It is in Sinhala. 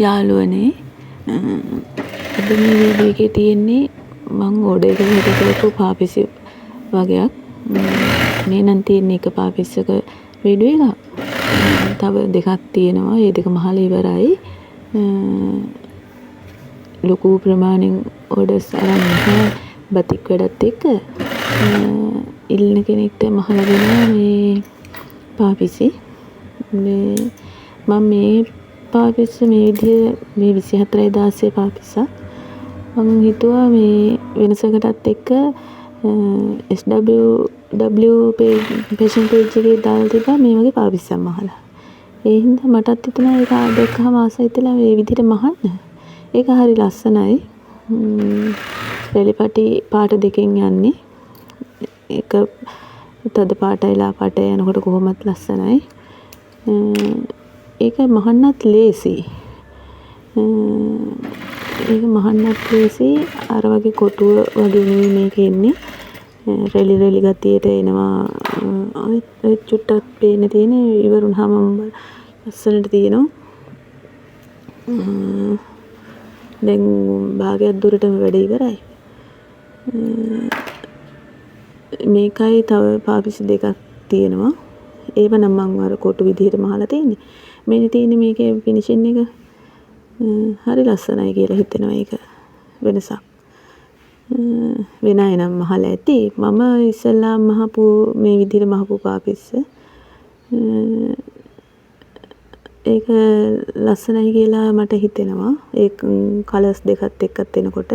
යාළුවනේ, අද මේ වීඩියෝ එකේ තියෙන්නේ මං ඕඩර් එක කරපු පාපිසි වගයක්. මේ නම් තියෙන්නේ එක පාපිස්සක වීඩියෝ එකක්. තව දෙකක් තියෙනවා. ඒ දෙක මහලා ඉවරයි. ලොකු ප්‍රමාණෙන් ඕඩර්ස් අරන් නැහැ බතික් වැඩත් එක්ක. ඉල්ලන කෙනෙක්ට මහලා දෙනවා මේ පාපිසි. මේ මං මේ පාපිස්ස මේ විදිහ මේ 24යි 16 පාපිස්සක්. මං හිතුවා මේ වෙනසකටත් එක්ක SWW fashion page එකේ දාලා තිබ්බා මේ වගේ පාපිස්සක් මහලා. ඒ හින්දා මටත් හිතුණා ඒක දැක්කහම ආස හිතිලා මේ විදිහට මහන්න. ඒක හරි ලස්සනයි. රෙලි පටි පාට දෙකෙන් යන්නේ. එක තද පාටයි ලා පාටයි යනකොට කොහොමත් ලස්සනයි. ඒක මහන්නත් ලේසි. ඒක මහන්නත් ලේසි. අර වගේ කොටුව වගේ නෙමෙයි මේක එන්නේ. රෙලි රෙලි ගතියට එනවා. ඔය චුට්ටක් පේන්න තියෙන ඉවර වුණාම ලස්සනට තියෙනවා. දැන් භාගයක් දුරටම වැඩ ඉවරයි. මේකයි තව පාපිසි දෙකක් තියෙනවා. ඒව නම් මං අර කොටු විදිහට මහලා තියෙන්නේ. මේකේ තියෙන්නේ මේකේ ෆිනිෂින් එක හරි ලස්සනයි කියලා හිතෙනවා. ඒක වෙනසක්. වෙන අය නම් මහලා ඇති. මම ඉස්සෙල්ලාම මහපු මේ විදිහට මහපු පාපිස්ස. ඒක ලස්සනයි කියලා මට හිතෙනවා. ඒ කලර්ස් දෙකත් එක්කත් එනකොට